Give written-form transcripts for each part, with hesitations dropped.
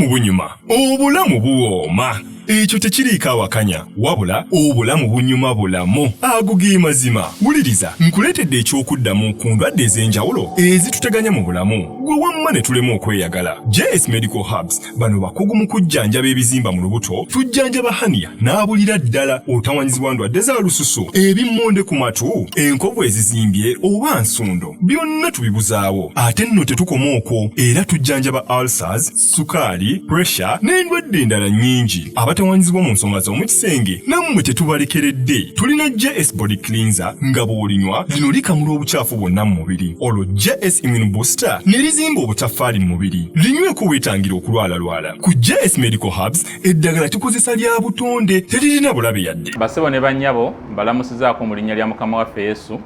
Obulamu bunyuma, obulamu buwooma. Ekyo tekiriiko awakanya, wabula obulamu bunyuma bulamu. Ago ge mazima. Wuliriza, nkuleetedde eky'okuddamu ku ndwadde ez'enjawulo ezituteganya mu bulamu, gwe wamma ne tulema okweyagala. JS Medical Herbs bano bakugu mu kujjanjaba ebizimba mu lubuto, tujjanjaba hania n'abulira ddala, otawanyizibwa ndwadde za lususu, ebimmonde ku matu, enkovu ezizimbye oba nsundo, byonna tubibuzaawo. Ate nno tetukoma okwo, era tujjanjaba ulcers, sukaali, pressure n'endwadde endala nnyingi. Abatawanyizibwa mu nsonga z'omu kisenge nammwe tetubalekeredde. Tulina JS Body Cleanser nga bw'olinywa lino likamula obukyafu bwonna mu mubiri, olwo JS Immune Booster ne lizimba obutaffaali mu mubiri. Linyweko weetangira okulwalalwala. Ku JS Medical Herbs eddagala tukozesa lya butonde, teririna bulabe yadde. Basebo ne bannyabo, mbalamusizaako mu linnya lya Mukama waffe Yesu.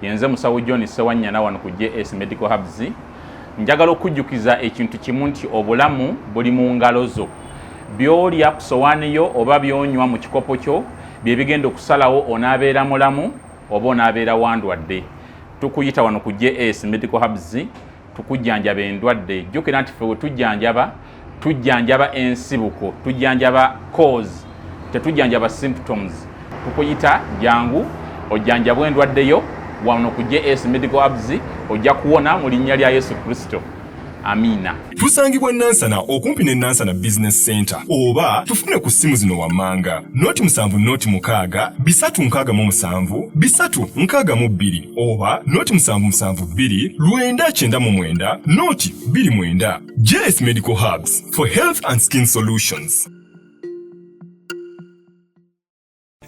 Yenze Musawo John Ssewanyana wano ku JS Medical Herbs. Njagala okujjukiza ekintu kimu nti obulamu buli mu ngalo zo. By'olya ku sowaani yo oba by'onywa mu kikopo kyo bye bigenda okusalawo onaabeera mulamu oba onaabeera wandwadde. Tukuyita wano ku JS Medical Herbs tukujjanjaba endwadde. Jjukira nti ffe we tujjanjaba, tujjanjaba ensibuko, tujjanjaba cause, tetujjanjaba symptoms. Tukuyita jangu ojjanjabwe endwadde yo wano ku JS Medical Herbs, ojja kuwona mu linnya lya Yesu Kristo. Amiina. Tusangibwa Nansana okumpi ne Nansana Business Center, oba tufune ku ssimu zino wammanga: 0 7 0 6 367 362 oba 0 7 7 2 999 0 29. JS Medical Herbs for health and skin solutions.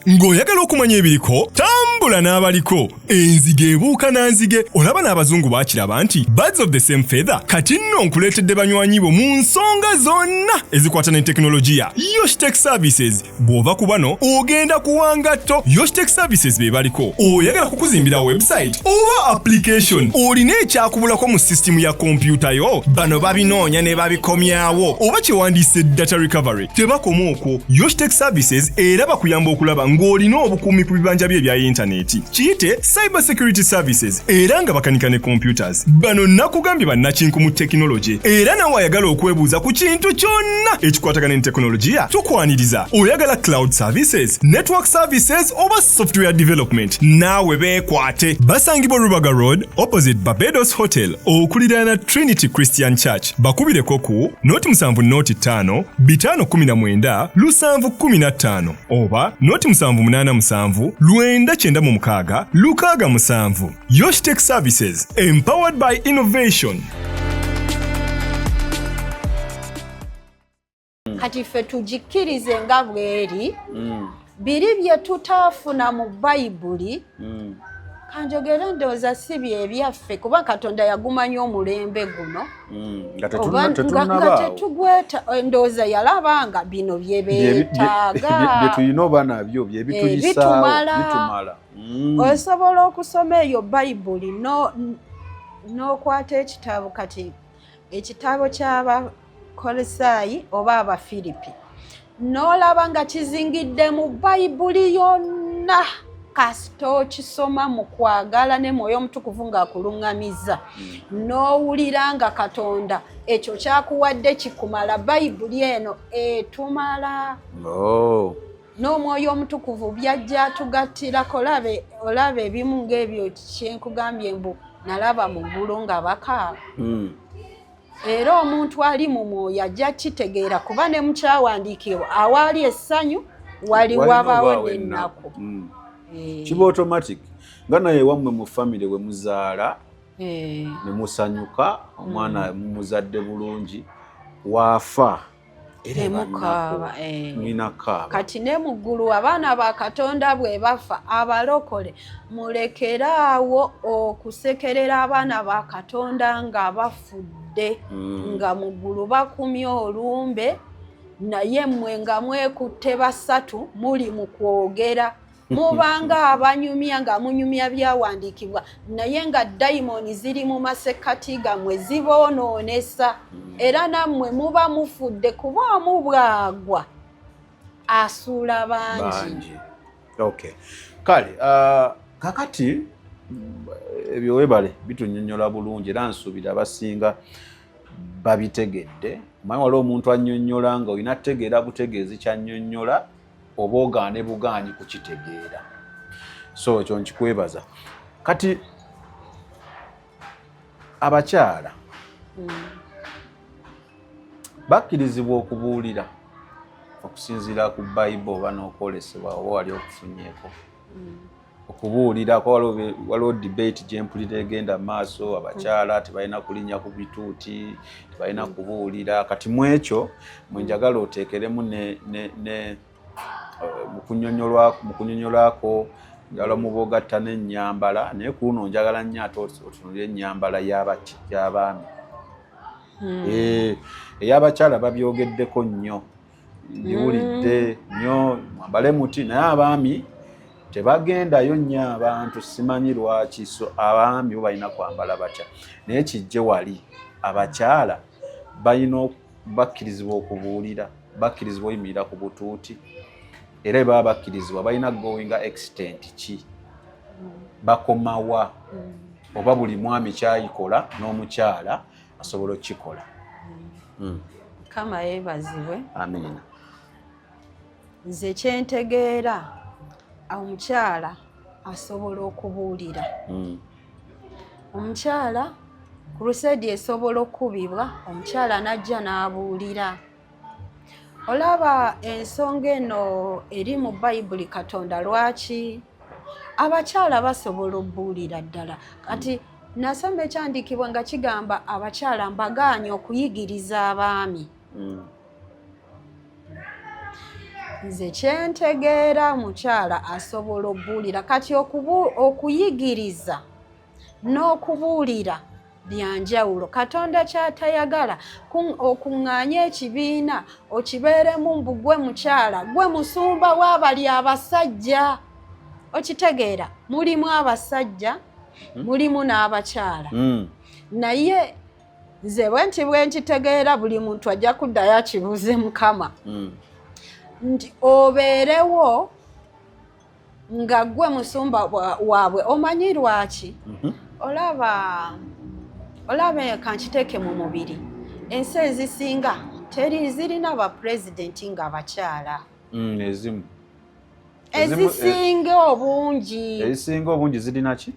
Ng'oyagala okumanya ebiriko, tambula n'abaliko. Enzige ebuuka na nzige. Olaba n'abazungu baakiraba nti birds of the same feather. Kati nno nkuleetedde banywanyi bo mu nsonga zonna ezikwata ne tekinologiya, Yoshtech Services. Bw'ova ku bano ogenda kuwangatto. Yoshtech Services be baliko. Oyagala kukuzimbira website oba application, olina ekyakubulako mu sisitimu ya kompyuta yo, bano babinoonya ne babikomyawo, oba kyewandiise data recovery. Tebakoma okwo, Yoshtech Services era bakuyamba okulaba ng'olina obukuumi ku bibanja bye ebya yintaneti, kiyite cyber security services, era nga bakanika ne computers. Bano nakugambye bannakinku mu tekinologi, era nawe ayagala okwebuuza ku kintu kyonna ekikwatagana ne tekinologiya, tukwaniriza. Oyagala cloud services, network services oba software development, naawe beekwate. Basangibwa Rubaga Road, opposite Barbados Hotel, okuliraana Trinity Christian Church. Bakubireko ku 0 7 0 5 519 715 oba 0 7 8 7 996 67. Yoshtech Services, empowered by innovation. Kati ffe tugikkirize nga bweri. Biri bye tutaafuna mu Bayibuli, kanjogere, ndowooza si bye byaffe, kuba Katonda yagumanya omulembe guno nga oba nga tetunnabaawo. Tetugweta, ndowooza yalaba nga bino bye beetaaga. Bye tulina oba nabyo bye bituyisaawo. Bitumala. Bitumala. Osobola okusoma eyo Bayibuli n'okwata ekitabo, kati ekitabo ky'Abakolosaayi oba Abafiripi, n'olaba nga kizingidde mu Bayibuli yonna, kasita okisoma mu kwagala ne Mwoyo Omutukuvu ng'akuluŋŋamiza, n'owulira nga Katonda ekyo kyakuwadde kikumala. Bayibuli eno etumala. Oh. N'Omwoyo Omutukuvu byajja atugattirako. Olabe, olaba ebimu ng'ebyo kyenkugambye mbu nalaba mu ggulu nga bakaaba. Era omuntu ali mu mwoyo ajja kitegeera, kuba ne mukyawandiikibwa awaali essanyu wali walina wabaawo obaawo n'ennaku. Kiba automatic, nga naye wammwe mu famire we muzaala ne musanyuka, omwana mumuzadde bulungi, waafa era eba Temukaaba, nnaku. eh. Mulina kaaba. Kati ne mu ggulu abaana ba Katonda bwe bafa, abalokole mulekeraawo okusekerera abaana ba Katonda nga bafudde, nga mu ggulu bakumye olumbe, naye mmwe nga mwekutte basatu muli mu kwogera, mubanga abanyumya nga munyumya byawandiikibwa, naye nga dayimooni ziri mu masekkati gammwe ziboonoonesa, era nammwe muba mufudde, kuba omu bwagwa asuula bangi. Bangi. Okay, kale, kakati ebyo webale bitunyonyola bulungi, era nsuubira abasinga babitegedde. Omanyi waliwo omuntu annyonnyola nga olina kutegeera butegeezi kyannyonnyola oba ogaane bugaanyi kukitegeera. So ekyo nkikwebaza. Kati abakyala bakkirizibwa okubuulira okusinziira ku Bayibuli oba n'okwolesebwa oba wali okufunyeeko okubuulira? Waliwo debate gyempulira egenda maaso, abakyala tebalina kulinnya ku bituuti, tebalina kubuulira. Kati mu ekyo mwenjagala oteekeremu ne mu kunyonyolwako, njagala muba ogatta n'ennyambala, naye ku luno njagala nnyo ate otunulire ennyambala y'abaami. Ey'abakyala babyogeddeko nnyo, ndiwulidde nnyo, mwambale muti, naye abaami tebagendayo nnyo abantu, simanyi lwaki. So abaami bo balina kwambala batya? Naye kijje wali, abakyala balina, bakkirizibwa okubuulira, bakkirizibwa oyimirira ku butuuti? Era baba bakkirizibwa, balina goinga extent ki? Bakomawa? Oba buli mwami kyayikola n'omukyala asobola okukikola? Kama yeebazibwe. Amiina. Nze kyentegeera, omukyala asobola okubuulira. Omukyala, crusade esobola okukubibwa, omukyala n'ajja n'abuulira. Olaba ensonga eno eri mu Bayibuli. Katonda lwaki abakyala basobola okubuulira ddala? Kati nasoma ekyandiikibwa nga kigamba, abakyala mbagaanye okuyigiriza abaami. Nze kyentegeera, omukyala asobola okubuulira. Kati okuyigiriza n'okubuulira byanjawulo. Katonda kyatayagala okuŋŋaanya ekibiina okibeeremu mbu gwe mukyala, gwe musumba w'abali abasajja. Okitegeera, mulimu abasajja, mulimu n'abakyala. Naye nze bwe nti bwe nkitegeera, buli muntu ajja kuddayo akibuuze Mukama nti obeerewo nga gwe musumba waabwe. Omanyi lwaki? Olaba kankiteeke mu mubiri, ensi ezisinga teri zirina bapulezidenti nga bakyala. Ezimu. Ezisinga obungi. Ezisinga obungi zirina ki?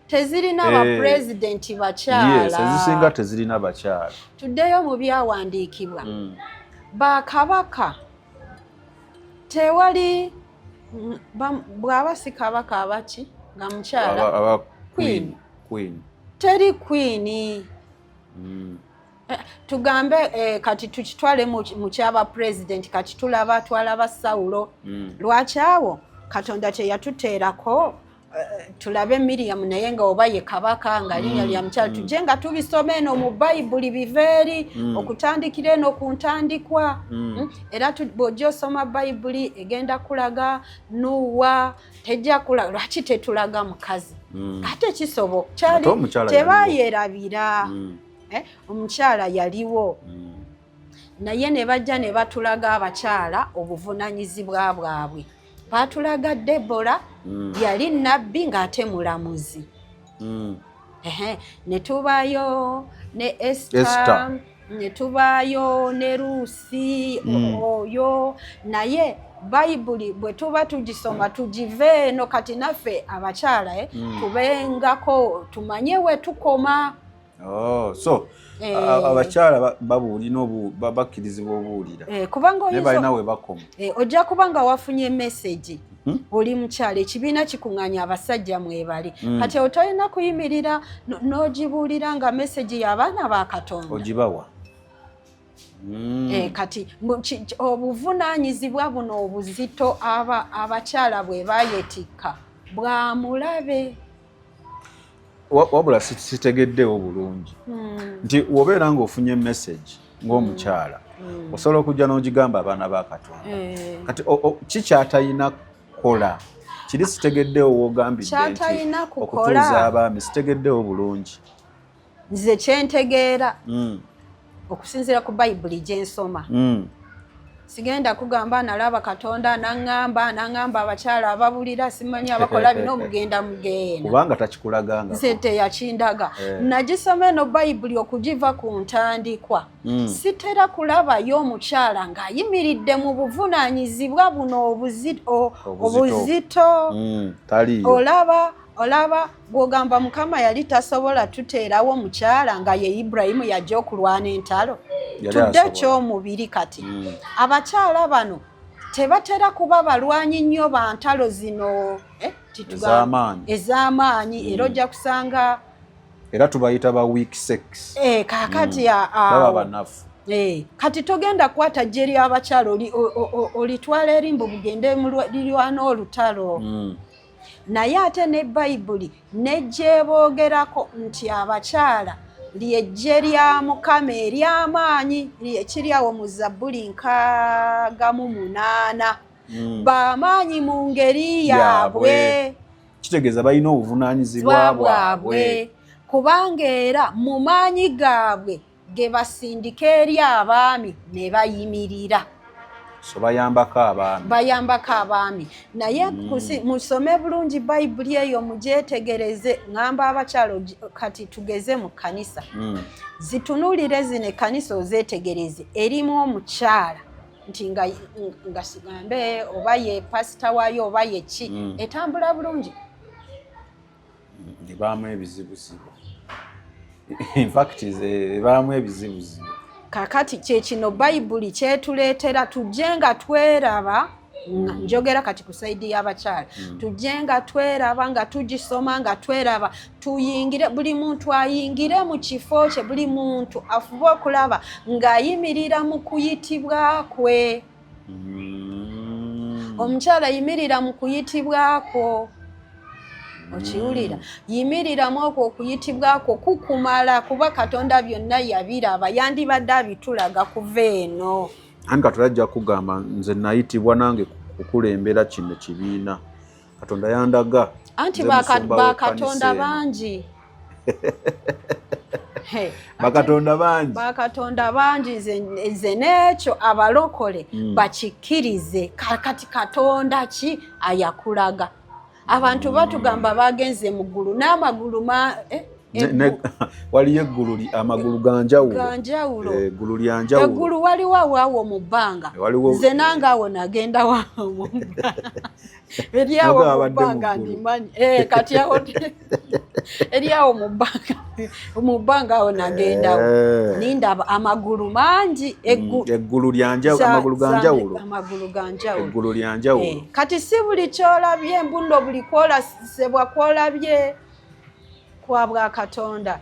Tezirina bapulezidenti bakyala. Ezisinga tezirina bakyala. Tuddeyo mu byawandiikibwa. Bakabaka tewali, bw'aba si kabaka, abaki nga mukyala? Queen. Teri queen. Tugambe kati tukitwale mu kyaba president. Kati tulaba, twalaba Sawulo. Lwaki awo Katonda teyatuteerako tulabe Miriyamu, naye nga oba ye kabaka nga linnya lya mukyala? Tujje nga tubisoma eno mu Bayibuli, biva eri okutandikira eno ku ntandikwa. Era bw'ojja osoma Bayibuli, egenda kulaga Nuuwa, tejja kulaga. Lwaki tetulaga mukazi? Ate kisoboka, kyali tebayerabira. Omukyala yaliwo, naye ne bajja ne batulaga abakyala obuvunanyizibwa bwabwe. Batulaga Debora, yali nabbi ng'ate mulamuzi. Ne tubaayo ne Esther, ne tubaayo ne Ruusi oyo. Naye Bayibuli bwe tuba tugisoma, tugive eno. Kati naffe abakyala tubengako tumanye we tukoma. Oh, so abakyala babuulina, bakkirizibwa obuulira? Kubanga naye balina we bakoma. Ojja kuba nga wafunye message, oli mukyala, ekibiina kikuŋŋaanya, abasajja mwebali. Kati otolina kuyimirira n'ogibuulira nga message y'abaana ba Katonda. Ogibawa. Kati obuvunaanyizibwa buno obuzito abakyala bwe bayetikka bwamulabe. Wabula sitegeddewo bulungi nti wobeera ng'ofunye message ng'omukyala, osobola okujja n'ogigamba abaana ba Katonda. Kati kikyatayina kukola kiri, sitegeddewo wogambidde nti Ky'atalina kukola. Okutuuza abaami, sitegeddewo bulungi. Nze kyentegeera, okusinziira ku Bayibuli gyensoma, Sigenda kugamba nalaba Katonda naŋŋamba naŋŋamba abakyala ababulira simanyi abakola bino mugenda mugeena, kubanga takikulaganga. Nze teyakindaga. Nagisoma eno Bayibuli okugiva ku ntandikwa. Sitera kulabayo omukyala ng'ayimiridde mu buvunaanyizibwa buno obuzito. Taliyo. Olaba, olaba gw'ogamba Mukama yali tasobola tuteerawo omukyala nga ye Ibulayimu yajja okulwana entalo. Yali Tudde asobola. ky'omubiri kati. Abakyala bano tebatera kuba balwanyi nnyo ba ntalo zino, Ez'amaanyi. Ez'amaanyi, era ojja kusanga Era tubayita ba weak sex. Kaakati Baba awo banafu. Kati togenda kukwata ggye ly'abakyala olitwala eri mbu bugende lirwana olutalo. Naye ate ne Bayibuli nejjeboogerako nti abakyala ly'eggye lya Mukama ery'amaanyi, ekiri awo mu Zabbuli 68. B'amaanyi mu ngeri yaabwe. Yaabwe. Kitegeeza balina obuvunaanyizibwa bwabwe, bwabwe. Kubanga era mu maanyi gaabwe ge basindika eri abaami ne bayimirira. So bayambako abaami. Bayambako abaami, naye musome bulungi Bayibuli eyo, mugyetegereze. Ŋŋamba abakyala, kati tugeze mu kkanisa, zitunuulire zino ekkanisa ozeetegereze, erimu omukyala nti nga sigambe oba ye pasita waayo oba ye ki, etambula bulungi. Ebaamu ebizibuzibu, infact ebaamu ebizibuzibu. Kakati kyekino Bayibuli kyetuleetera, tujje nga tweraba njogera kati ku side y'abakyala, tujje nga tweraba nga tugisoma nga tweraba, tuyingire, buli muntu ayingire mu kifo kye, buli muntu afube okulaba ng'ayimirira mu kuyitibwa kwe. Omukyala, yimirira mu kuyitibwa kwo, okiwulira? Yimiriramu okwo okuyitibwa kwo kukumala, kuba Katonda byonna yabiraba, yandibadde abitulaga kuva eno. Anti Katonda ajja kugamba, nze nayitibwa nange kukulembera kino kibiina, Katonda yandaga. Anti Nze musumba bakatonda w'ekkanisa eno. bangi. He, Bakatonda bangi. Bakatonda bangi. Nze n'ekyo abalokole bakikkirize. Kati Katonda ki ayakulaga? Abantu batugamba bagenze mu ggulu n'amagulu Waliyo eggulu amagulu ga njawulo. Ga njawulo. Eh, eggulu lya njawulo. Eggulu waliwo awo mu bbanga. Waliwo- Nze nange awo nagenda wa mu bbanga. Eri awo Noga mu abadde mu bbanga ggulu. ndimanyi. Kati awo eri awo mu bbanga awo nagendawo. Nindaba amagulu mangi Eggulu lya njawulo, amagulu ga njawulo. Amagulu ga njawulo. Eggulu lya njawulo. Kati si buli kyolabye mbuno, buli kwolasebwa kwolabye kwa bwa Katonda.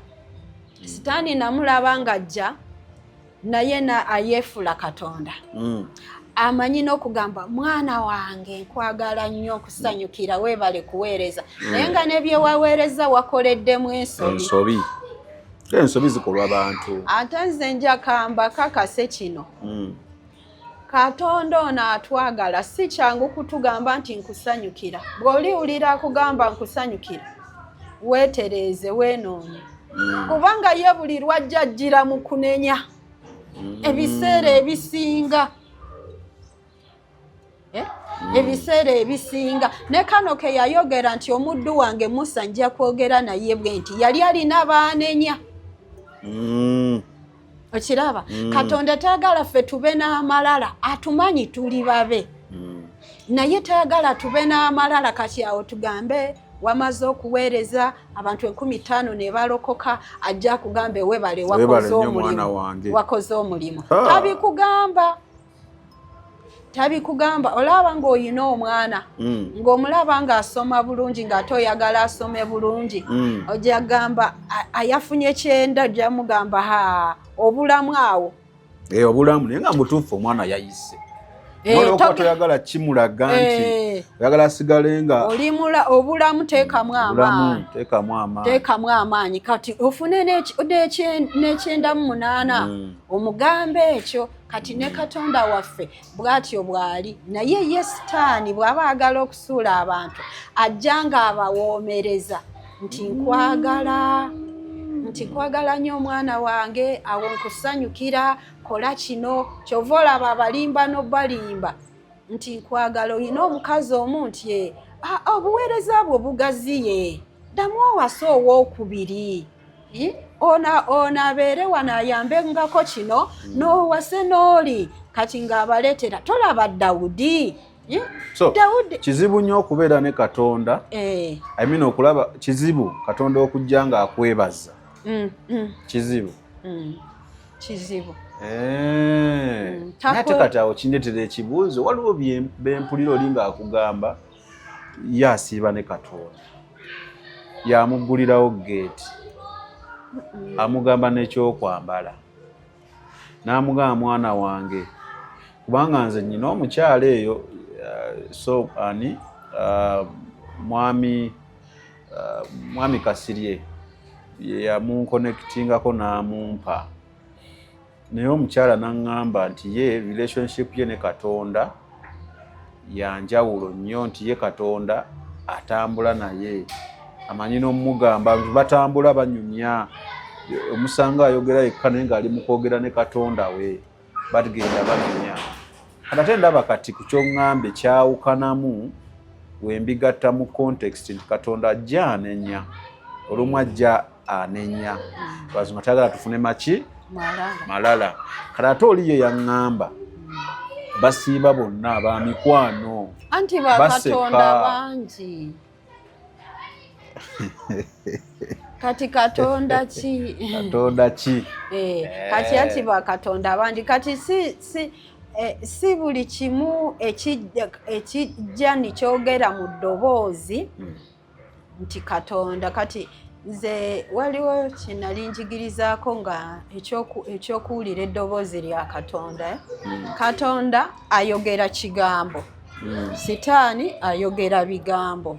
Sitaani namulaba ng'ajja naye na ayeefula Katonda. Amanyi n'okugamba, "Mwana wange, nkwagala nnyo, okusanyukira, weebale kuweereza," naye nga nebyewaweereza wakoleddemu ensobi. Ensobi, ensobi zikolwa bantu. Ate nze njakamba kakase kino. Katonda ono atwagala, si kyangu kutugamba nti nkusanyukira. Bw'oliwulira akugamba nkusanyukira, weetereeze, weenoonye, kubanga ye buli lwajja ajjira mu kunenya ebiseera ebisinga. Eh? Ebiseera ebisinga ne kano ke yayogera nti omuddu wange Musa nja kwogera naye bwe nti, yali alina baanenya. Okiraba? Katonda tayagala ffe tube n'amalala. Atumanyi tuli babe, naye tayagala tube n'amalala. Kati awo tugambe wamaze okuweereza abantu 5000 ne balokoka, ajja akugambe webale, Webale wakoze nnyo mwana omulimu, wange. wakoze omulimu. Ha. Tabikugamba, tabikugamba. Olaba ng'oyina omwana, ng'omulaba ng'asoma bulungi, ng'ate oyagala asome bulungi, ojja gamba ayafunye 90, ojja mugamba, "Ha, obulamu awo." Eh, obulamu, naye nga mutuufu omwana yayise. Olwokuba toyagala kimulaga nti oyagala asigale nga olimula obulamu, teekamu bulamu, amaanyi. Teekamu amaanyi. Teekamu amaanyi. Kati ofune n'ekyenda mu 8, omugambe ekyo. Kati ne Katonda waffe bw'atyo bw'ali, naye ye Sitaani bw'aba agala okusuula abantu, ajja ng'abawoomereza nti nkwagala, nti kwagala nnyo omwana wange, awo nkusanyukira, Kola kino. Kyova olaba abalimba nobalimba nti nkwagala, olina omukazi omu nti obuweereza bwo bugaziye, ddamu owase owookubiri. Ono abeere wano ayambengako kino, n'owase n'oli. Kati ng'abaleetera, tolaba Dawudi? So Dawudi kizibu nnyo okubeera ne Katonda. I mean, okulaba kizibu Katonda okujja ng'akwebaza. Kizibu. Kizibu. Naye ate kati awo kindeetera ekibuuzo. Waliwo bempulira oli ng'akugamba ye asiiba ne Katonda, yamuggulirawo geeti, amugamba n'ekyokwambala, n'amugamba, "Mwana wange, kubanga nze nyina omukyala eyo." So ani, mwami Kasirye ye yamunkonectingako n'amumpa, naye omukyala n'aŋŋamba nti ye relationship ye ne Katonda yanjawulo nnyo, nti ye Katonda atambula naye, amanyi n'omugamba nti batambula banyumya, omusanga ayogera yekka naye ng'ali mu kwogera ne Katonda we, bagenda banyumya. Kati ate ndaba kati ku kyoŋŋambye kyawukanamu wembigatta mu context nti Katonda ajja anenya, olumu ajja anenya lwazima tayagala tufune maki malala. Malala. Kati ate oli ye yaŋŋamba basiiba bonna bamikwano. Anti bakatonda Baseka. bangi. Kati Katonda ki? Katonda ki? Kati ati bakatonda bangi. Kati si buli kimu ekijja nikyogera mu ddoboozi nti Katonda. Kati nze waliwo kyenali njigirizaako nga ekyokuwulira eddoboozi lya Katonda, eh? Katonda ayogera kigambo, Sitaani ayogera bigambo.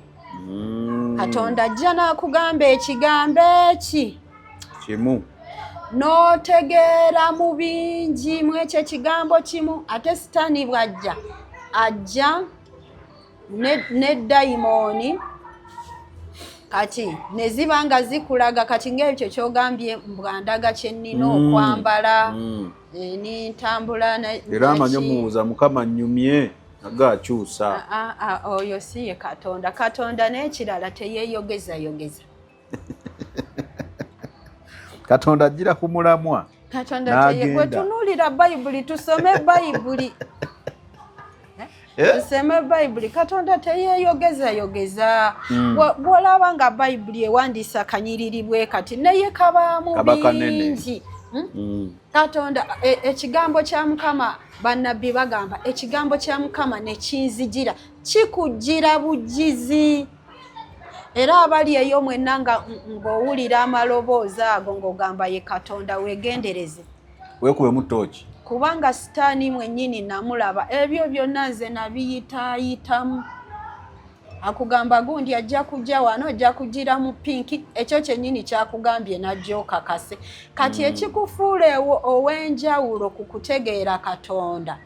Katonda ajja n'akugamba ekigambo eki kimu, n'otegeera mu bingi mu ekyo ekigambo kimu. Ate Sitaani bw'ajja, ajja ne dayimooni, kati ne ziba nga zikulaga. Kati ng'ekyo kyogambye, mbwandaga kye nnina okwambala, nintambula Era amanyi omubuuza, "Mukama, nnyumye?" Aga akyusa. Ah, ah, oyo si ye Katonda. Katonda n'ekirala teyeeyogezayogeza. Katonda ajjira ku mulamwa. Katonda N'agenda. Bwe tunuulira Bayibuli, tusome Bayibuli. Eh? Tusome Bayibuli. Katonda teyeeyogezayogeza. Bw'olaba nga Bayibuli ewandiisa akanyiriri bwe kati, naye kabaamu Kaba kanene. bingi. Katonda ekigambo kya Mukama, bannabbi bagamba ekigambo kya Mukama ne kinzijira, kikujjira bujjizi. Era abali eyo mwenna nga ng'owulira amaloboozi ago ng'ogamba ye Katonda, weegendereze. Weekubemu tooki. Kubanga Sitaani mwennyini namulaba, ebyo byonna nze nabiyitaayitamu. Akugamba gundi ajja kujja wano, ajja kugira mu pink, ekyo kyennyini kyakugambye najja okakase. Kati ekikufuula ow'enjawulo ku kutegeera Katonda,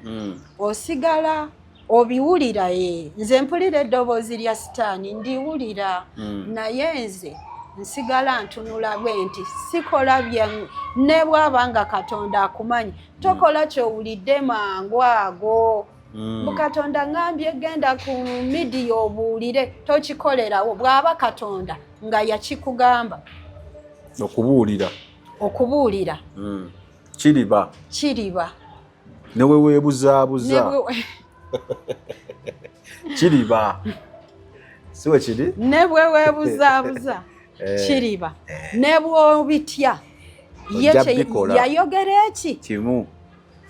osigala obiwulira. Ye nze mpulira eddoboozi lya Sitaani, ndiwulira, naye nze nsigala ntunula bwe nti sikola bya ne bwaba nga Katonda akumanyi, tokola kyowulidde mangu ago. Bu Katonda ŋŋambye genda ku media obuulire, tokikolerawo. Bw'aba Katonda nga yakikugamba okubuulira, okubuulira, Kiriba. Kiriba. Ne we weebuzaabuza, kiriba. Si we kiri? Ne bwe weebuzaabuza, kiriba. Ne bw'obitya, ye Ojja bikola. yayogera eki Kimu.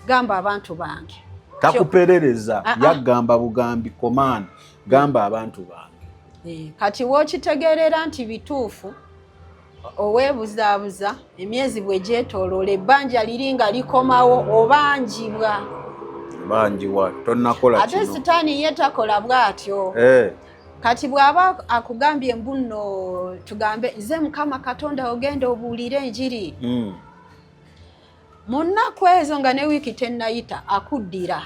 Gamba abantu bange. Takuperereza. Ah, ah. Yagamba bugambi, command, gamba abantu bange. Kati wookitegeerera nti bituufu, oweebuzaabuza, emyezi bwe gyetooloola, ebbanja liri nga likomawo, obanjibwa. Banjiwa, tonnakola Ate kino. Sitaani ye takola bw'atyo. Kati bw'aba akugambye mbu nno tugambe nze Mukama Katonda, ogenda obuulire enjiri, mu nnaku ezo nga ne wiiki tennayita, akuddira.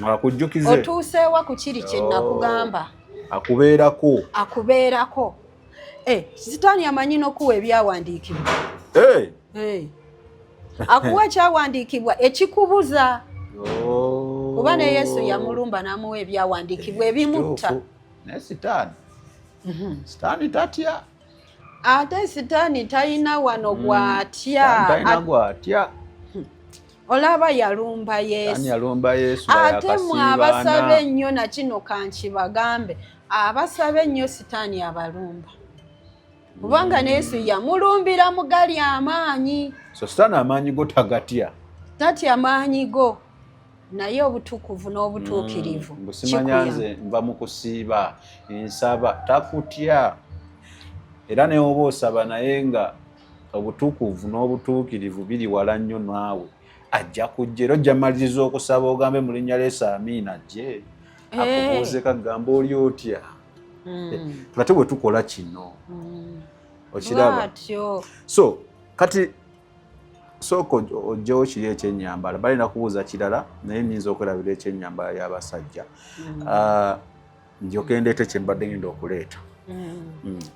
Akujjukize. Otuuseewa ku kiri kye nakugamba? Akubeerako. Akubeerako. Sitaani amanyi n'okuwa ebyawandiikibwa. Akuwa ekyawandiikibwa ekikubuza. Kuba ne Yesu yamulumba n'amuwa ebyawandiikibwa ebimutta. Naye Sitaani, Sitaani tatya. Ate Sitaani talina wano gw'atya. Talina gw'atya. Olaba yalumba Yesu. Yalumba Yesu. Ate mwe abasaba ennyo, na kino kankibagambe, abasaba ennyo Sitaani abalumba, kubanga ne Yesu yamulumbira mu gali amaanyi. So Sitaani amaanyi go tagatya. Tatya amaanyi go, naye obutukuvu n'obutuukirivu. Mbusimanya nze nva mu kusiiba, nsaba, takutya. Era ne oba osaba naye nga obutukuvu n'obutuukirivu biri wala nnyo naawe, ajja kujja. Era ojja maliriza okusaba ogambe mu linnya lya Yesu amiina, ajje akubuuze kagamba oli otya, ate bwe tukola kino okiraba. So kati sooka ojjewo kiri ekyennyambala, balina kubuuza kirala, naye nyinza okwerabira ekyennyambala y'abasajja. Njoke ndeete kye mbadde ngenda okuleeta.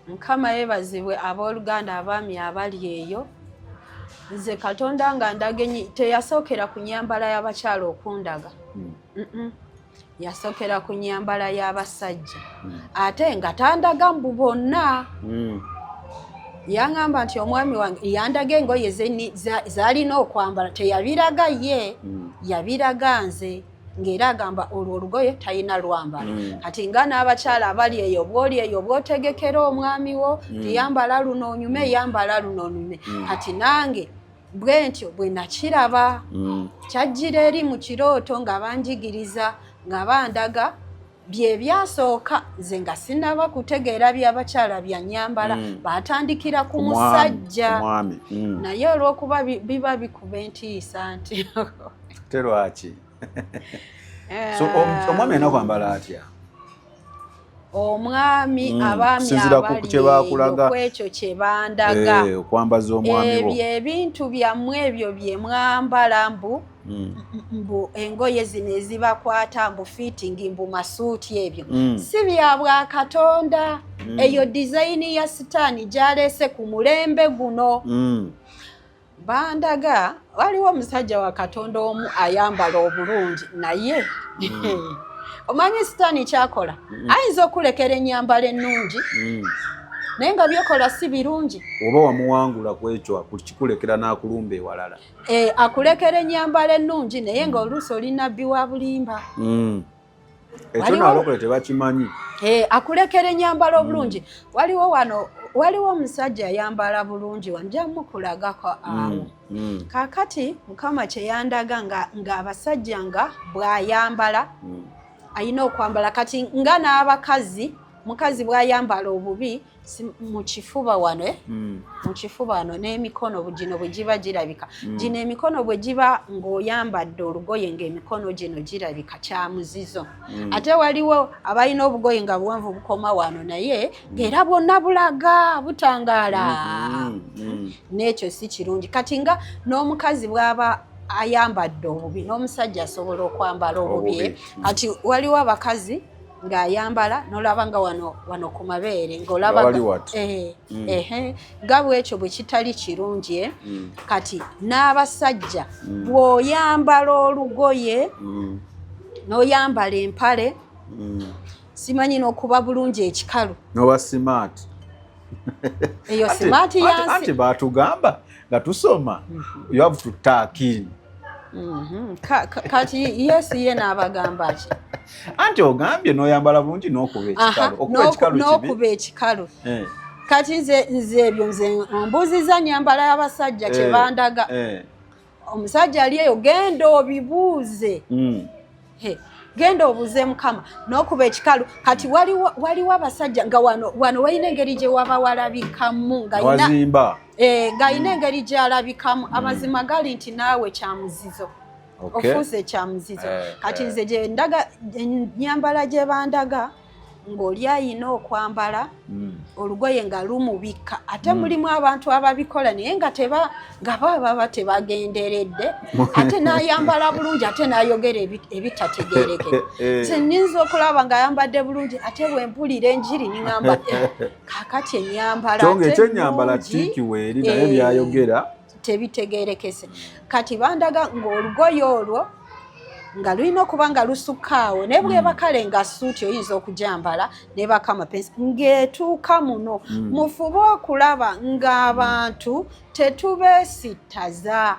Mukama yeebazibwe. Abooluganda abaami abali eyo, nze Katonda nga ndagenyi teyasookera ku nyambala y'abakyala okundaga, yasookera ku nyambala y'abasajja, ate nga tandaga mbu bonna. Yaŋŋamba nti omwami wange yandaga engoye z'alina okwambala, teyabiraga ye, yabiraga nze, ng'era agamba olwo olugoye talina lwambala. Kati nga n'abakyala abali eyo, bw'oli eyo bw'otegekera omwami wo, tiyambala luno onyume, yambala luno onyume. Kati nange bwe ntyo bwe nakiraba, kyajjira eri mu kirooto nga banjigiriza, nga bandaga bye byasooka nze nga sinaba kutegeera by'abakyala bya nnyambala. Baatandikira ku musajja, naye olw'okuba biba bikuba entiisa nti Terwaki? So omwami alina kwambala atya? Omwami, abaami abali kwekyo kye bandaga, okwambaza omwami. Ebyo ebintu byammwe ebyo bye mwambala, mbu mbu engoye zino ezibakwata, mbu fitting, mbu masuuti, ebyo si bya bwakatonda. Eyo design ya Sitaani gyaleese ku mulembe guno. Bandaga waliwo omusajja wa Katonda omu ayambala obulungi, naye omanyi Sitaani kyakola? Ayinza okulekera ennyambala ennungi, naye nga byokola si birungi. Oba wamuwangula ku ekyo, kikulekera n'akulumba ewalala. Akulekera ennyambala ennungi, naye nga oluusi oli nabbi wa bulimba. Ekyo naalokole tebakimanyi. Akulekera ennyambala obulungi. Waliwo wano, waliwo omusajja ayambala bulungi, wanja mukulagako awo. Kaakati Mukama kye yandaga ng'abasajja nga bw'ayambala, ayina okwambala. Kati nga n'abakazi, mukazi bw'ayambala obubi mu kifuba wano, mu kifuba wano n'emikono gino bwe giba girabika, gino emikono bwe giba ng'oyambadde olugoye ng'emikono gino girabika, kya muzizo. Ate waliwo abalina obugoye nga buwanvu bukoma wano, naye ng'era bwonna bulaga butangaala, n'ekyo si kirungi. Kati nga n'omukazi bw'aba ayambadde obubi, n'omusajja asobola okwambala obubi. Kati waliwo abakazi ng'ayambala n'olaba nga wano wano ku mabeere ng'olaba ehe nga bwekyo bwe kitali kirungi. Kati n'abasajja, bw'oyambala olugoye n'oyambala empale, simanyi n'okuba bulungi ekikalu, noba smart. Eyo smart yansi. Anti batugamba nga tusoma, you have to tuck in. Kati Yesu ye n'abagamba ki? Anti ogambye n'oyambala bulungi n'okuba ekikalu. Okuba ekikalu kibi? N'okuba ekikalu. Kati nze ebyo nze mbuuziza nyambala y'abasajja kye bandaga. Omusajja ali eyo, genda obibuuze. Genda obuuze Mukama n'okuba ekikalu. Kati waliwo abasajja nga wano wano walina engeri gye waba walabikamu, ng'alina engeri gy'alabikamu. Amazima gali nti naawe kyamuzizo, ofuuse kyamuzizo. Kati nze gyendaga nyambala gye bandaga ng'oli ayina okwambala olugoye nga lumubikka, ate mulimu abantu ababikola naye nga teba nga baba tebagenderedde, ate n'ayambala bulungi, ate n'ayogera ebitategeerekeka. Nze nninza okulaba ng'ayambadde bulungi, ate bwe mpulira enjiri niŋamba, "Kaakati ennyambala Kyonga ekyennyambala tiiki weeri, naye byayogera. Tebitegerekese. Kati bandaga ng'olugoye olwo nga lulina okuba nga lusukkaawo, naye bweba kale nga suuti oyinza okugyambala nebaka amapensi ng'etuuka muno. Mufube okulaba ng'abantu tetubeesittaza.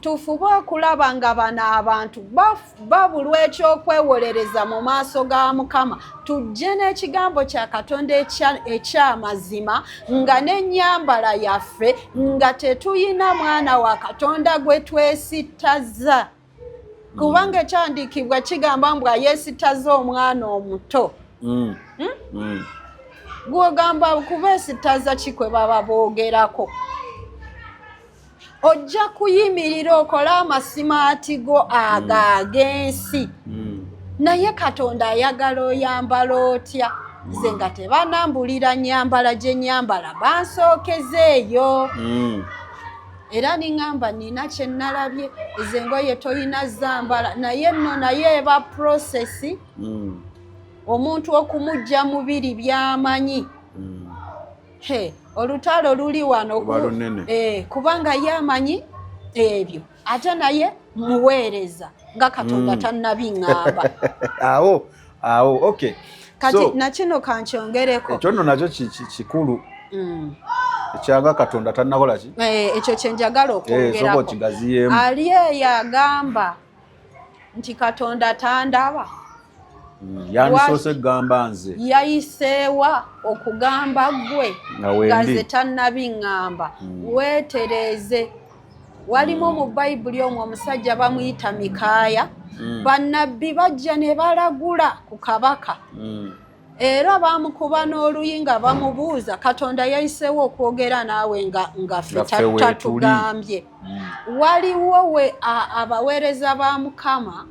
Tufube okulaba nga bano abantu babulwa ekyokwewolereza mu maaso ga Mukama. Tujje n'ekigambo kya Katonda ekyamazima, nga n'ennyambala yaffe nga tetuyina mwana wa Katonda gwe twesittaza, kubanga ekyandiikibwa kigamba mbu ayeesittaza omwana omuto. Gwogamba kubeesittaza ki kwe baba boogerako? Ojja kuyimirira okole amasimaati go ago ag'ensi, naye Katonda ayagala oyambala otya? Nze nga tebanambulira nyambala gye nyambala, bansookezeeyo. Era niŋŋamba nina kye nalabye, ezo engoye toyina zambala, naye nno naye eba process omuntu okumujja mubiri by'amanyi. He, olutalo luli wano. Luba lunene. Kubanga ye amanyi ebyo, ate naye muweereza nga Katonda tannabiŋŋamba. Awo awo, okay. Kati So, nakino kankyongereko. Ekyo nno nakyo kikulu, ekyanga Katonda tannakola ki? Ekyo kyenjagala Sooka okwongerako. Okigaziyeemu. Ali eyo agamba nti Katonda tandaba. Yandisoose kugamba nze. Yayiseewa okugamba ggwe Nga wendi. nga ze tannabiŋŋamba? Weetereeze. Walimu mu Bayibuli omwo omusajja bamuyita Mikaaya. Bannabbi bajja ne balagula ku kabaka, era bamukuba n'oluyi nga bamubuuza, Katonda yayiseewo okwogera naawe nga ffe Nga ffe weetuli. tatugambye? Waliwo we abaweereza ba Mukama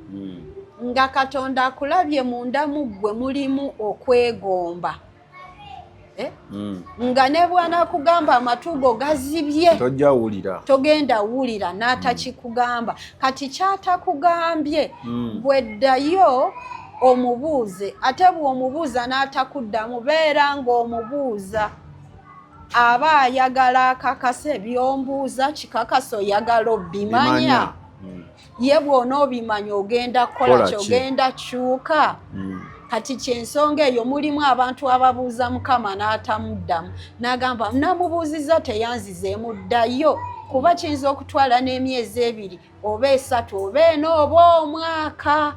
nga Katonda akulabye munda mu ggwe mulimu okwegomba, eh? Nga ne bw'anaakugamba amatu go gazibye, tojja wulira. Togenda wulira n'atakikugamba. Kati kyatakugambye, bweddayo omubuuze, ate bw'omubuuza n'atakuddamu, beera ng'omubuuza aba ayagala akakase by'ombuuza kikakasa oyagala obimanya. Bimanya. Ye bw'onoobimanya ogenda kukola Kola ki? Kyogenda kyuka. Kati kyensonga eyo, mulimu abantu ababuuza Mukama n'atamuddamu, n'agamba namubuuzizza teyanzizeemu. Ddayo, kuba kiyinza okutwala n'emyezi 2 oba 3 oba 4 oba omwaka,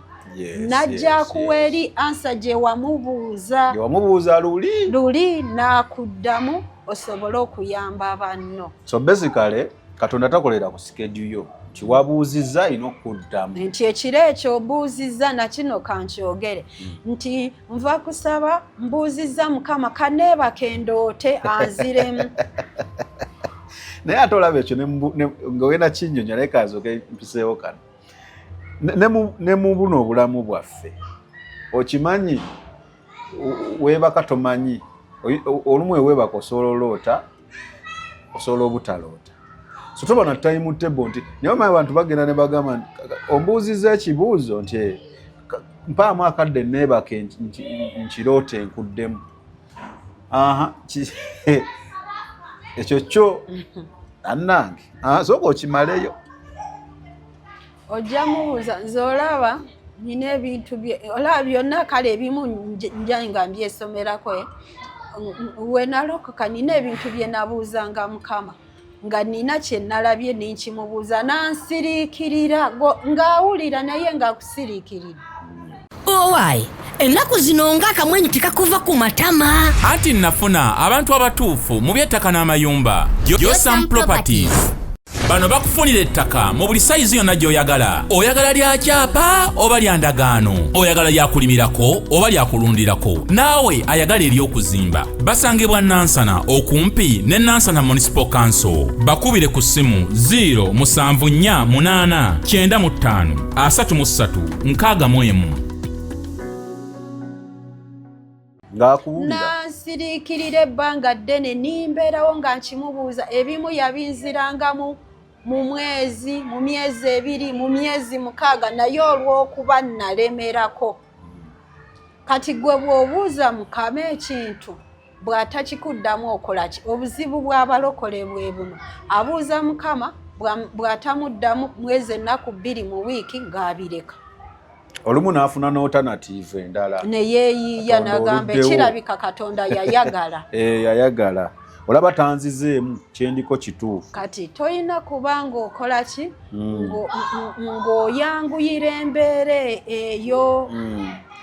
najja akuwa eri answer gye wamubuuza. Gye wamubuuza luli. Luli n'akuddamu osobole okuyamba banno. So basically Katonda takolera ku schedule yo, nti wabuuzizza alina okuddamu. Nti ekiro ekyo obuuzizza, nakino kankyogere, nti nva kusaba, mbuuzizza Mukama, kaneebaka endoote anziremu. Naye ate olaba ekyo nga ogenda kinyonya, naye kanzooke mpiseewo kano. Ne mu buno obulamu bwaffe, okimanyi weebaka tomanyi, olumu eweebaka osobola oloota, osobola obutaloota, so toba na time table nti naye omanyi abantu bagenda ne bagamba nti, ombuuzizza ekibuuzo nti mpaamu akadde neebake nkiroote nkuddemu." Aha, ekyo kyo annange. Ah, sooka okimaleyo. Ojja mubuuza. Nze olaba nina ebintu olaba byonna, kale ebimu nja nga mbyesomerako, eh. We nalokoka nina ebintu bye nabuuzanga Mukama, nga nina kye nalabye nenkimubuuza nansiriikirira, ng'awulira naye ng'akusiriikirira. Owaayi, ennaku zino ng'akamwenyu tekakuva ku matama. Anti nafuna abantu abatuufu mu by'ettaka n'amayumba, Josam Properties. Bano bakufunira ettaka mu buli sayizi yonna gy'oyagala. Oyagala lya kyapa oba lya ndagaano, oyagala lyakulimirako oba lyakulundirako, naawe ayagala ery'okuzimba. Basangibwa Nansana, okumpi ne Nansana Municipal Council. Bakubire ku ssimu 0748 95 33 61. Ng'akuwulira. Nansiriikirira ebbanga ddene, nimbeerawo nga nkimubuuza. Ebimu yabinzirangamu mu mwezi, mu myezi 2, mu myezi 6, naye olw'okuba nalemerako. Kati gwe bw'obuuza Mukama ekintu Bw'atakikuddamu okola ki? Obuzibu bw'abalokole bwe buno, abuuza Mukama, bw'atamuddamu mwezi ennaku 2 mu wiiki ng'abireka. Olumu n'afuna n'alternative endala. Ne yeeyiiya n'agamba ekirabika Katonda yayagala. Yayagala. Olaba tanzizeemu kyendiko kituufu. Kati toyina kuba ng'okola ki? Ng'oyanguyira embeera eyo.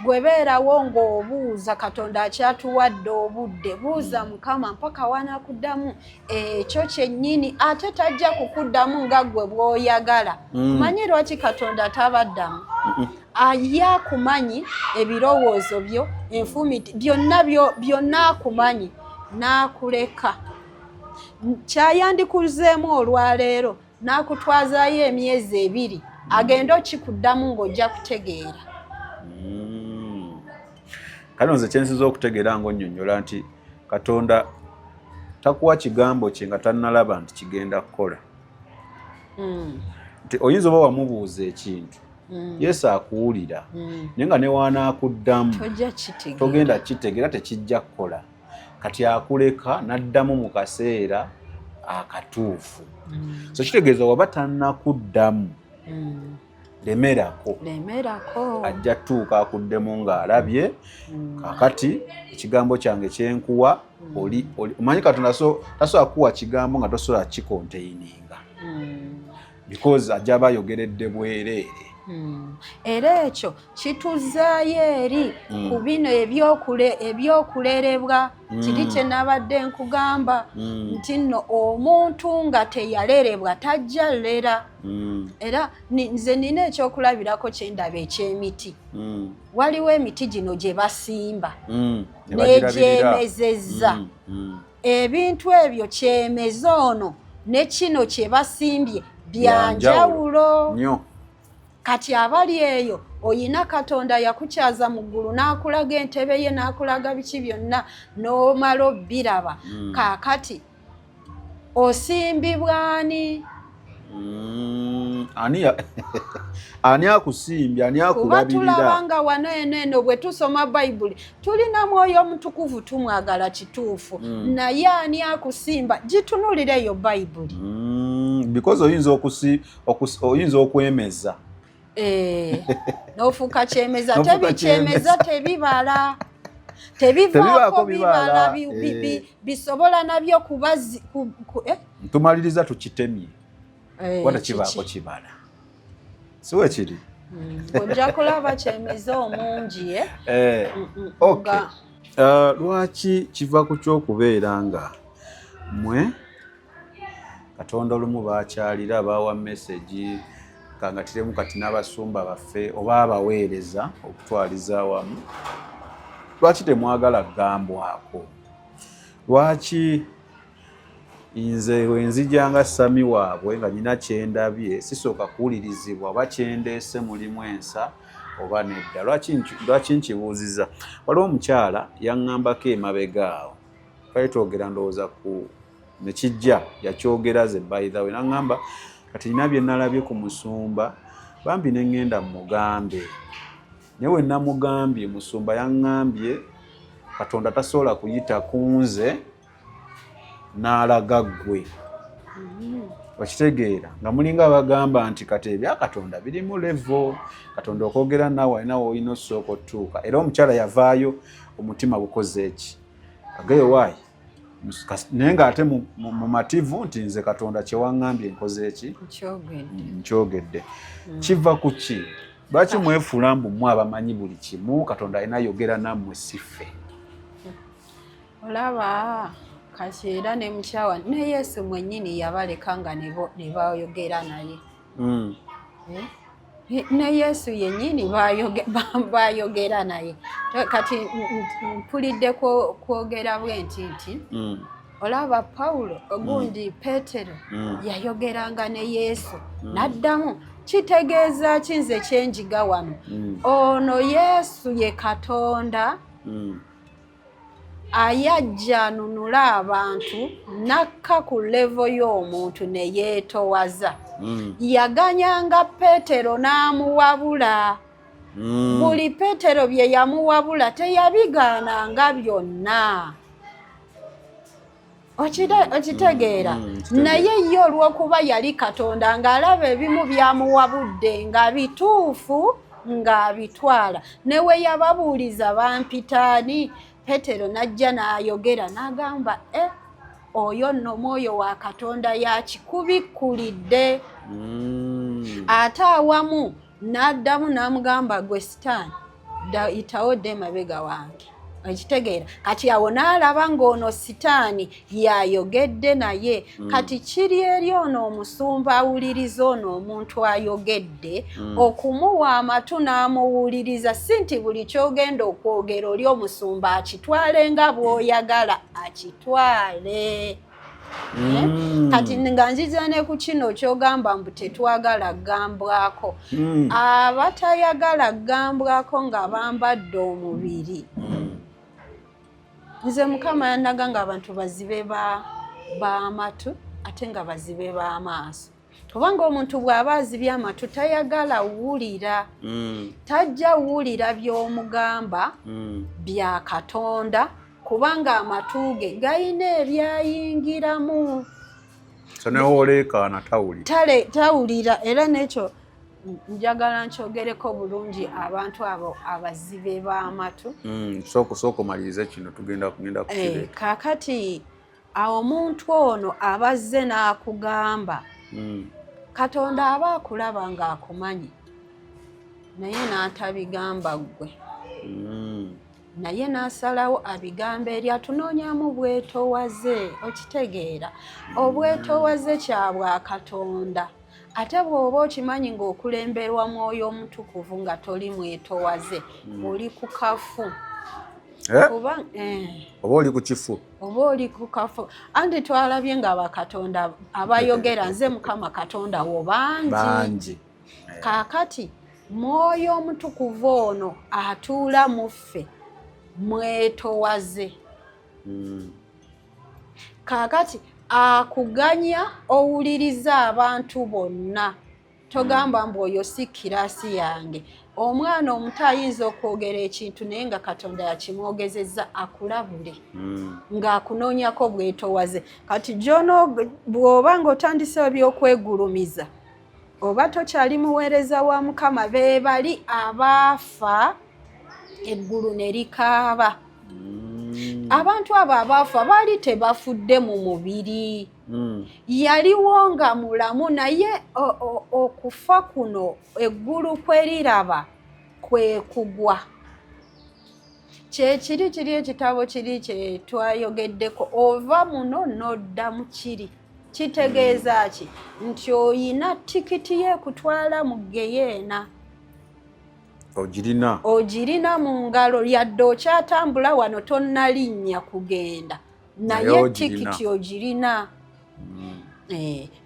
Gwe beerawo ng'obuuza, Katonda akyatuwadde obudde, buuza Mukama mpaka wanakuddamu ekyo kyennyini, ate tajja kukuddamu nga ggwe bw'oyagala. Manyi lwaki Katonda tabaddamu? Ye akumanyi ebirowoozo byo, enfumiti byonna byonna akumanyi, n'akuleka. Kyayandikuzeemu olwaleero n'akutwazaayo emyezi 2, agenda okikuddamu ng'ojja kutegeera. Kale nze kyensinza okutegeera ng'onnyonnyola nti Katonda takuwa kigambo kye nga tannalaba nti kigenda kukola. Nti oyinza oba wamubuuza ekintu, Yesu akuwulira, naye nga ne wanaakuddamu togenda kitegeera, tekijja kukola. Kati akuleka n'addamu mu kaseera akatuufu. So kitegeeza waba tannakuddamu, lemerako, ajja tuuka akuddemu ng'alabye. Kakati ekigambo kyange kyenkuwa, oli omanyi Katonda tasobola kuwa kigambo nga tosobola kikonteininga, because ajja aba ayogeredde bwereere. Era ekyo kituzaayo eri ku bino ebyokulerebwa, kiri kye nabadde nkugamba nti nno omuntu nga teyalerebwa tajja lera. Era nze nina ekyokulabirako kyendaba eky'emiti. Waliwo emiti gino gye basimba n'egyemezezza. Ebintu ebyo kyemeza ono ne kino kye basimbye byanjawulo. Kati abali eyo oyina Katonda yakukyaza mu ggulu n'akulaga entebe ye n'akulaga biki byonna n'omala obbiraba. Kaakati osimbibwa ani? Ani akusimbye, ani akulabirira? Kuba tulaba nga wano eno eno bwe tusoma Bayibuli tulina Mwoyo Omutukuvu, tumwagala kituufu, naye ani akusimba? Gitunulire eyo Bayibuli. Because oyinza okwemeza. N'ofuuka kyemeza, tebikyemeza tebibala, tebivaako bibala bisobola nabyo kubazi. Ntumaliriza tukitemye, wata kibaako kibala, si we kiri? Ojja kulaba kyemeza omungi. Okay. Lwaki kiva ku kyokubeera nga mwe Katonda olumu bakyalira bawa message kangatiremu kati n'abasumba baffe oba abaweereza okutwaliza awamu, lwaki temwagala kugambwako? Lwaki nze wenzija nga Sami waabwe nga nyina kyendabye sisooka kuwulirizibwa oba kyendeese mulimu ensa oba nedda? Lwaki nkibuuziza? Waliwo omukyala yaŋŋambako emabega awo, twali twogera ndowooza ku nekijja yakyogera ze, by the way, naŋŋamba kati nina bye nalabye ku musumba bambi ne ŋŋenda mugambe, naye we namugambye musumba yaŋŋambye Katonda tasobola kuyita ku nze n'alaga ggwe. Okitegeera nga mulinga abagamba nti kati ebya Katonda birimu level, Katonda okwogera naawe alina woolina osooka otuuka. Era omukyala yavaayo omutima gukoze eki ageyo waayi, naye ng'ate mumativu nti nze Katonda kyewaŋŋambye nkoze eki, nkyogedde. Kiva ku ki? Lwaki mwefuula mbu mmwe abamanyi buli kimu, Katonda alina yogera nammwe si ffe? Olaba kati era ne mukyawa ne Yesu mwennyini yabaleka nga ne bayogera naye. Ne Yesu yennyini bayogera naye. Kati mpulidde kwogera bwe nti nti olaba Pawulo ogundi Petero yayogeranga ne Yesu n'addamu. Kitegeeza ki nze kyenjiga wano? Ono Yesu ye Katonda ayajja anunula abantu nakka ku level y'omuntu ne yeetowaza. Yaganyanga Petero n'amuwabula. Buli Petero bye yamuwabula teyabigaananga byonna. Okitegeera? Naye ye olw'okuba yali Katonda, ng'alaba ebimu byamuwabudde nga bituufu, ng'abitwala. Ne we yababuuliza bampitaani, Petero n'ajja n'ayogera n'agamba, "E, oyo nno Mwoyo wa Katonda yakikubikkulidde." Ate awamu n'addamu n'amugamba, "Gwe Sitaani, yitawo dde emabega wange." Ekitegeera? Kati awo n'alaba ng'ono Sitaani yayogedde naye. Kati kiri eri ono omusumba awuliriza ono omuntu ayogedde, okumuwa amatu n'amuwuliriza, si nti buli kyogenda okwogera oli omusumba akitwale nga bw'oyagala akitwale. Kati nga nziza ne ku kino kyogamba mbu tetwagala gambwako. Abatayagala gambwako nga bambadde omubiri, nze Mukama yanaga nga abantu bazibe b'amatu ate nga bazibe b'amaaso, kubanga omuntu bw'aba azibye amatu tayagala wulira, tajja wulira by'omugamba bya Katonda, kubanga amatu ge gayina ebyayingiramu. So newoleekaana tawulira. Tawulira. Era n'ekyo njagala nkyogereko bulungi, abantu abo abazibe b'amatu. Sooka omalirize kino, tugenda kugenda kukireeta. Kaakati awo omuntu ono abazze n'akugamba, Katonda aba akulaba ng'akumanyi, naye n'atabigamba ggwe, naye n'asalawo abigamba eri atunoonyamu bwetowaze. Okitegeera? Obwetowaze kyabwa Katonda. Ate bw'oba okimanyi ng'okulemberwa Mwoyo Omutukuvu, nga toli mwetowaze, oli ku kafu. Eh? Kuba Oba oli ku kifu. Oba oli ku kafu. Anti twalabye nga bakatonda abayogera, "Nze Mukama Katonda wo," bangi. Bangi. Kaakati Mwoyo Omutukuvu ono atuula mu ffe mwetowaze. Kaakati akuganya owuliriza abantu bonna. Togamba mbu oyo si kirasi yange. Omwana omuto ayinza okwogera ekintu, naye nga Katonda yakimwogezezza akulabule, ng'akunoonyako bwetowaze. Kati gyono bw'oba ng'otandisewo ebyokwegulumiza, oba tokyali muweereza wa Mukama. Be bali abaafa eggulu ne likaaba. Abantu abo abaafa baali tebafudde mu mubiri, yaliwo nga mulamu, naye okufa kuno eggulu kwe liraba kwe kugwa. Kyekiri kiri ekitabo kiri kye twayogeddeko, ova muno n'odda mu kiri. Kitegeeza ki? Nti oyina tikiti ye ekutwala mu geyeena. Ogirina. Ogirina mu ngalo, yadde okyatambula wano tonnalinnya kugenda, Naye naye ogirina. tikiti ogirina.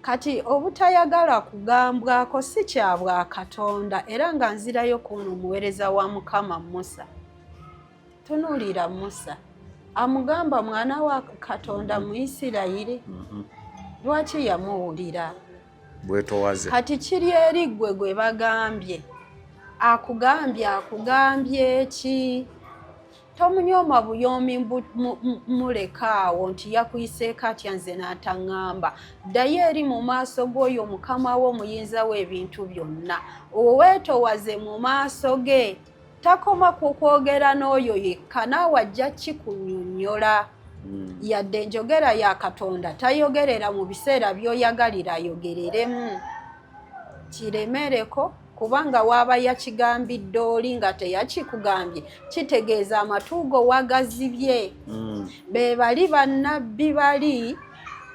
Kati obutayagala kugambwako si kya bwa Katonda. Era nga nzirayo kuno omuweereza wa Mukama Musa, tunuulira Musa amugamba, mwana wa Katonda mu Isirayiri. Lwaki yamuwulira? Bwetowaze. Kati kiri eri ggwe gwe bagambye. Akugambye, akugambye ki? Tomunyooma buyoomi muleka awo nti yakuyiseeko atya nze n'ataŋŋamba. Ddayo eri mu maaso g'oyo Mukama wo, omuyinza w'ebintu byonna, oweetowaze mu maaso ge. Takoma ku kwogera n'oyo yekka, naawe ajja kikunyonnyola. Yadde enjogera ya Katonda tayogerera mu biseera by'oyagalira ayogereremu, kiremereko, kubanga waaba yakigambidde oli nga teyakikugambye, kitegeeza amatu go wagazibye. Be bali bannabbi bali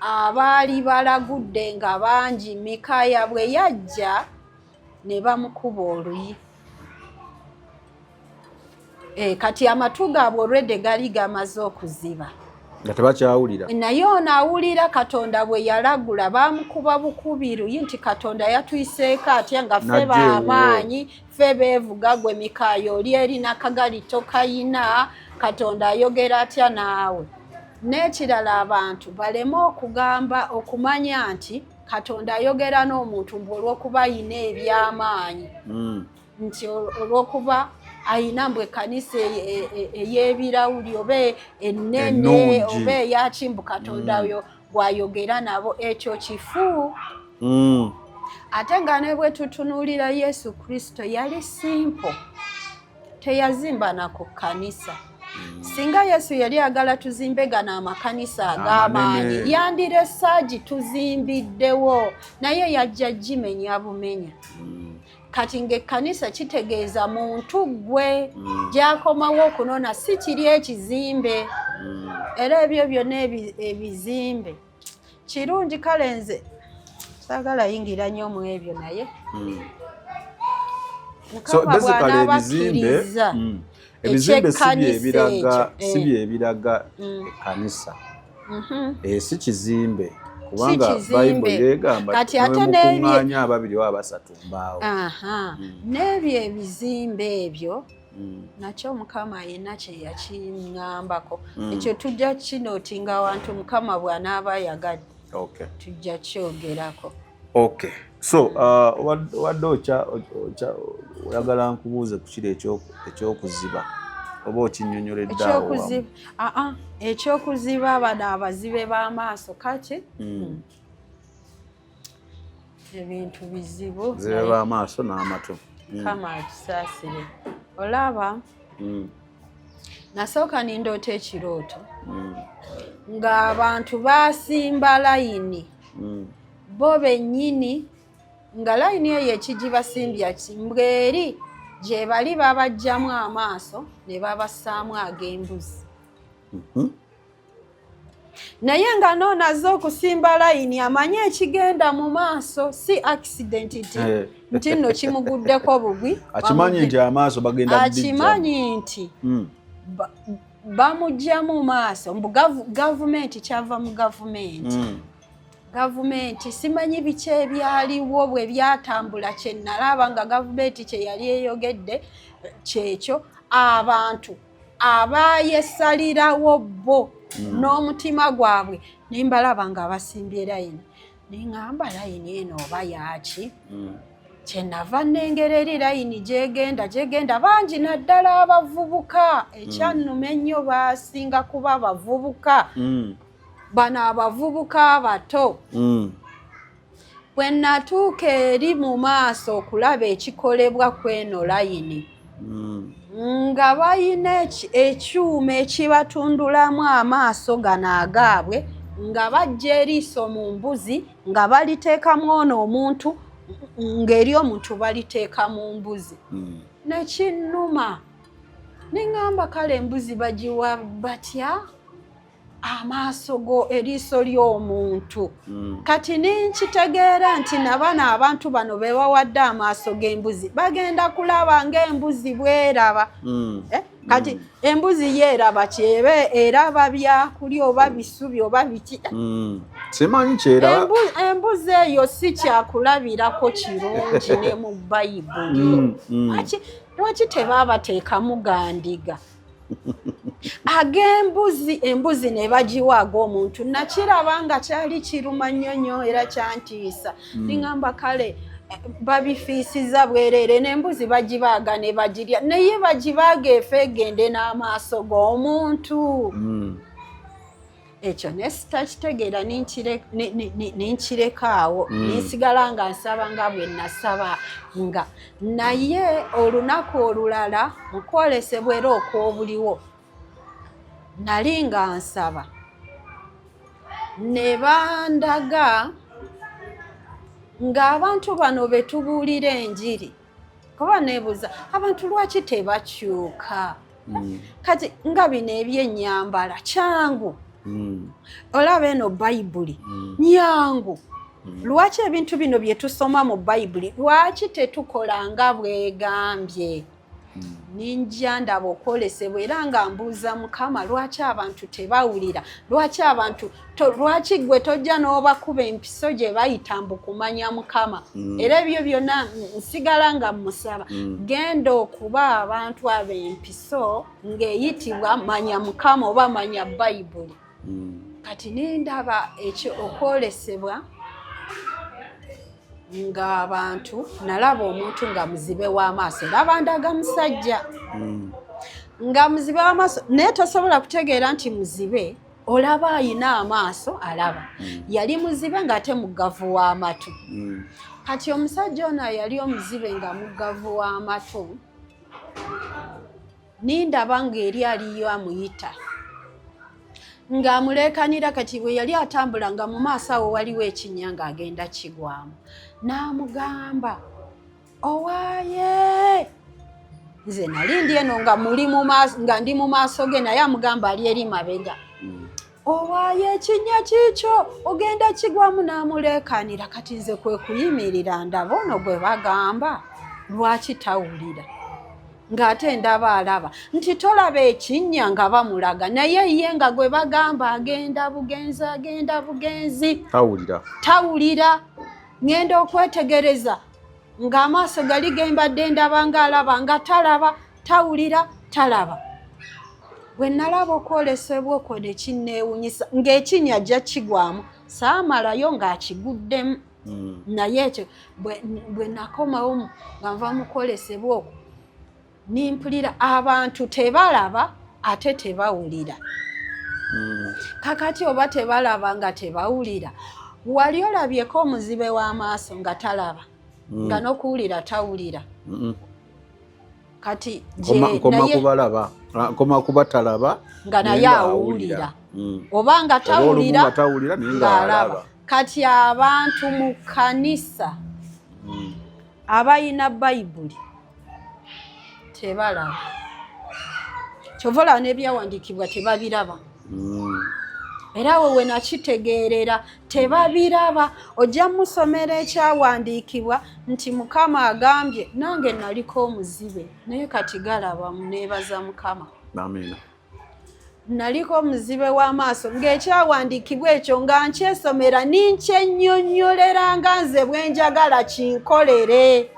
abaali balagudde nga bangi, Mikaya bwe yajja ne bamukuba oluyi. Kati amatu gaabwe olwedde gali gamaze okuziba, nga tebakyawulira. Naye ono awulira. Katonda bwe yalagula, bamukuba bukubi luyi nti Katonda yatuyiseeko atya nga ffe Najja ewuwo. b'amaanyi, ffe beevuga, gwe Mikaayo oli eri nakagali tokayina, Katonda ayogera atya naawe? N'ekirala, abantu baleme okugamba okumanya nti Katonda ayogera n'omuntu mbu olw'okuba ayina eby'amaanyi, nti olw'okuba Ayina mbu ekkanisa ey'ebirawuli oba ennene Ennungi. oba eyaki, mbu Katonda oyo gwayogera nabo. Ekyo kifu. Ate nga ne bwe tutunuulira Yesu Kristo, yali simple, teyazimba na ku kkanisa. Singa Yesu yali agala tuzimbe gano amakanisa ag'amaanyi, Amanene. yandirese agituzimbiddewo, naye yajja gimenya bumenya. Kati ng'ekkanisa kitegeeza muntu ggwe gy'akomawo okunona, si kiri ekizimbe. Era ebyo byonna ebizimbe kirungi. Kale nze saagala yingira nnyo mu ebyo, naye So Mukama basically ebizimbe bw'anaabakkiriza ebizimbe si eky'ekkanisa byebiraga ekyo, si eh. byebiraga ekkanisa. Si kizimbe, kubanga kizimbe. Bayibuli egamba Kati ate n'ebye- mukuŋŋaanya ababiri oba abasatu mbaawo. Aha, n'ebyo ebizimbe ebyo nakyo Mukama yenna kye yakiŋŋambako, ekyo tujja kinootinga awantu, Mukama bw'anaaba ayagadde tujja kyogerako. Okay, so wadde oyagala nkubuuze ku kiri ekyokuziba oba okinnyonnyoledde awo wamu? Ekyokuziba, aa, ekyokuziba bano abazibe b'amaaso. Kati ebintu bizibu. Zibe Naye b'amaaso n'amatu. Mukama atusaasire. Olaba, nasooka nindoota ekirooto ng'abantu basimba layini bo bennyini, nga layini eyo ekigibasimbya mbweri gye bali babaggyamu amaaso ne babassaamu ag'embuzi. Naye nga noonaze okusimba layini amanye ekigenda mu maaso, si accident nti nti nno kimuguddeko bugwi. Akimanyi nti amaaso bagenda kubijja. Akimanyi nti bamuggyamu maaso, mbu gavumenti, kyava mu gavumenti. Gavumenti simanyi biki ebyaliwo bwe byatambula. Kye nalaba nga gavumenti kye yali eyogedde kyekyo, abantu abayesalirawo bo n'omutima gwabwe. Nembalaba nga basimbye layini, neŋŋamba, layini eno oba yaaki? Kyenava nnengera eri layini gyegenda gyegenda, bangi naddala abavubuka. Ekyannuma ennyo, basinga kuba bavubuka, bano abavubuka abato. Bwe natuuka eri mu maaso okulaba ekikolebwa kweno layini, nga bayina ekyuma ekibatundulamu amaaso gano agaabwe, nga bajja eriiso mu mbuzi nga baliteekamu ono omuntu, ng'eri omuntu baliteeka mu mbuzi. Nekinnuma, neŋŋamba, kale embuzi bagiwa batya amaaso go, eriiso ly'omuntu? Kati ninkitegeera nti nabano abantu bano be bawadde amaaso g'embuzi bagenda kulaba ng'embuzi bweraba. Eh? Kati embuzi yeeraba kyebe eraba byakulya oba bisubi oba biki? Simanyi kyeraba. Embuzi eyo si kyakulabirako kirungi ne mu Bayibuli. Lwaki tebaabateekamu gandiga ag'embuzi, embuzi ne bagiwa ag'omuntu? Nakiraba nga kyali kiruma nnyo nnyo era kyantiisa. Niŋŋamba, kale babifiisiza bwereere, n'embuzi bagibaaga ne bagirya, naye bagibaaga efe egende n'amaaso g'omuntu. Ekyo ne sitakitegeera, ninkireka awo. Ninsigala nga nsaba nga bwe nasaba nga. Naye olunaku olulala mukwolesebwa era okw'obuliwo, nali nga nsaba ne bandaga ng'abantu bano be tubuulira enjiri, kuba neebuuza abantu lwaki tebakyuka. Kati nga bino ebyennyambala kyangu, olaba eno Bayibuli nyangu, lwaki ebintu bino bye tusoma mu Bayibuli lwaki tetukola nga bwegambye? Ninja ndaba okwolesebwa era nga mbuuza Mukama, lwaki abantu tebawulira? Lwaki abantu lwaki gwe tojja n'obakuba empiso gye bayita mbu kumanya Mukama? Era ebyo byonna nsigala nga musaba, genda okuba abantu abo empiso ng'eyitibwa manya Mukama oba manya Bayibuli. Kati nindaba ekyo okwolesebwa. Ng'abantu nalaba omuntu nga muzibe w'amaaso, era bandaga musajja nga muzibe w'amaaso, naye tosobola kutegeera nti muzibe. Olaba ayina amaaso alaba, yali muzibe ng'ate muggavu w'amatu. Kati omusajja ono yali omuzibe nga muggavu w'amatu, nindaba ng'eri aliyo amuyita ng'amuleekanira. Kati bwe yali atambula nga mu maaso awo waliwo ekinnya ng'agenda kigwamu, n'amugamba, "Owaaye!" Nze nali ndi eno nga muli mu maaso, nga ndi mu maaso ge, naye amugamba ali eri mabega, "Owaaye, ekinnya kiikyo, ogenda kigwamu." N'amuleekanira. Kati nze kwe kuyimirira ndaba ono gwe bagamba lwaki tawulira, ng'ate ndaba alaba, nti tolaba ekinnya nga bamulaga, naye ye nga gwe bagamba agenda bugenzi, agenda bugenzi. Tawulira. Tawulira. Ŋŋenda okwetegereza ng'amaaso gali gembadde ndaba ng'alaba nga talaba, tawulira, talaba. Bwe nalaba okwolesebwa okwo ne kinneewunyisa, ng'ekinnya ajja kigwamu, saamalayo ng'akiguddemu. Naye ekyo bwe nakomawo nga nva mu kwolesebwa okwo, nimpulira abantu tebalaba ate tebawulira. Kakati oba tebalaba nga tebawulira, wali olabyeko omuzibe w'amaaso nga talaba, nga n'okuwulira tawulira? Kati Nkoma kubalaba. Ah, nkoma kuba talaba nga naye awulira, oba nga tawulira tawulira naye ng'alaba. Kati abantu mu kkanisa abayina Bayibuli tebalaba, kyova olaba n'ebyawandiikibwa tebabiraba. Era awo we nakitegeerera, tebabiraba. Ojja musomera ekyawandiikibwa nti Mukama agambye, nange naliko omuzibe naye kati galaba, neebaza Mukama. Amiina. Naliko omuzibe w'amaaso, ng'ekyawandiikibwa ekyo nga nkyesomera ninkyennyonnyolera nga nze bwe njagala kinkolere.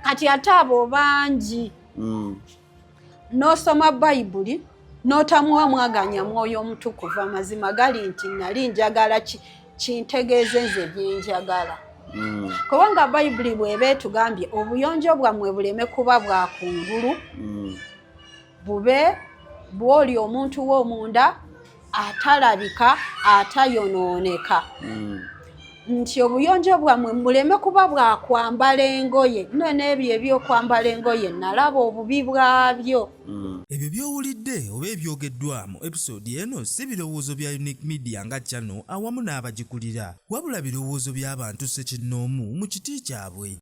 Kati ate abo bangi. N'osoma Bayibuli n'otamuwa mwaganya Mwoyo Omutukuvu. Amazima gali nti nali njagala kintegeeze nze byenjagala, kubanga Bayibuli bw'eba etugambye obuyonjo bwammwe buleme kuba bwa kungulu, bube bw'oli omuntu w'omunda atalabika, atayonooneka, nti obuyonjo bwammwe muleme kuba bwakwambala engoye. No n'ebyo ebyokwambala engoye nalaba obubi bwabyo. Ebyo by'owulidde oba ebyogeddwa mu episode eno si birowoozo bya Unique Media nga channel awamu n'abagikulira, wabula birowoozo by'abantu ssekinnoomu mu kiti kyabwe.